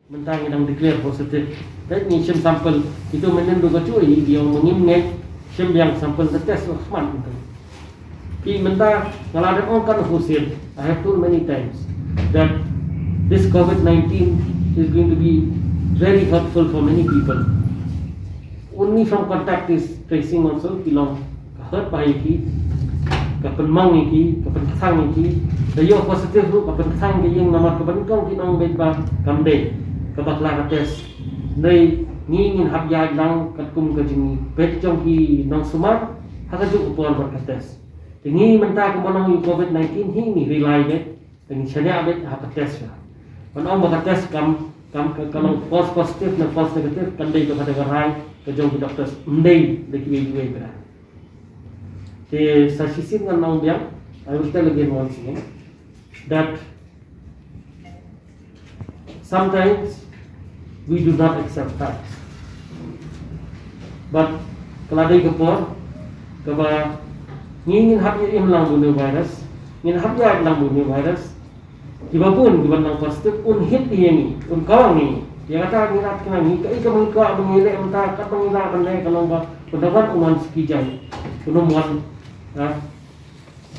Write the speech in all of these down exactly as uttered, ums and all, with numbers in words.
Mynta ngi dang declare positive. Te ngi shim sample. Itu mynnin du ka chuh hi, ïa u ma ngim ngeit, shim biang sample, te test u khmat mynta. Phi mynta nga la dep ong katno sien, I have told many times that this COVID nineteen is going to be very hurtful for many people. Only from contact tracing also ki long ka hurt bha ïa ki, ka pynmong ïa ki, ka pynkthang ïa ki. Da ïoh positive ruh ka pynkthang ïa ki, ïeng namar kaba nyngkong ki ong beit ba kam dei kaba bakla ka test. Hynrei ngi ngin hap ïaid lang katkum ka jingpeit jong ki nongsumar ha kajuh ka por bad ka test. Te ngi mynta kumba long ïa u COVID nineteen hi ngi rely beit, te ngi shaniah beit ha ka test ka. Ban ong ba ka test kam, kam ka, ka long false positive ne false negative, kam dei kaba da ka rai ka jong ki doctors, ym dei da kiwei kiwei pat. Te sa shisien ngan ong biang, I will tell again once again that sometimes we do not accept facts. But ka la dei ka por kaba ngi ngin hap ïa im lang bad une u virus, ngin hap ïaid lang bad une u virus. Kiba bun kiban long positive un hit ïa ngi, un kawang ïa ngi. Ïa kata ngi rat khnang ngi, kaei kaba ngi kwah ba ngi leh mynta, katba ngi lah ban leh ka long ba un da wan u man suk ki jait, un ym wan, ah,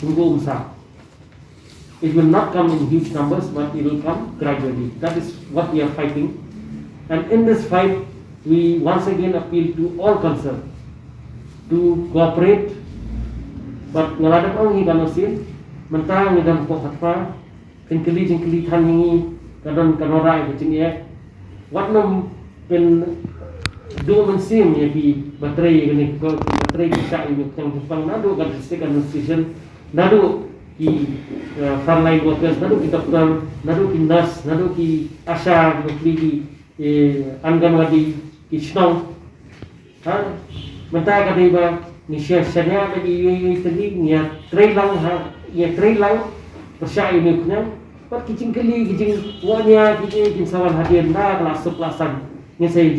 kumku kumsa. It will not come in huge numbers, but it will come gradually. That is what we are fighting. And in this fight, we once again appeal to all concerned to cooperate. But nga la dep ong hi kano sien, mynta ngi don hapoh khatphra, phin kylli jingkylli than hi ngi, ka don kano rai ka jingeh. Wat nym pynduh mynsiem ïa ki ba trei kane ka, ki ba trei ki shah ïa u khñiang jingpang naduh ka district administration, naduh ki, eh, frontline workers, naduh ki doctor, naduh ki nurse, naduh ki ASHA, naduh ki, eh, Anganwadi, ki shnong. Ha, mynta ka dei ba ngi shaniah, shaniah ba ngi ïa, ïa, ïa trei lang ha, ïa trei lang pyrshah ïa une u khñiang. Bad ki jingkylli, ki jingwad nia, ki jing, jingsawan hadien, da ka la suk la san, ngin sa ïa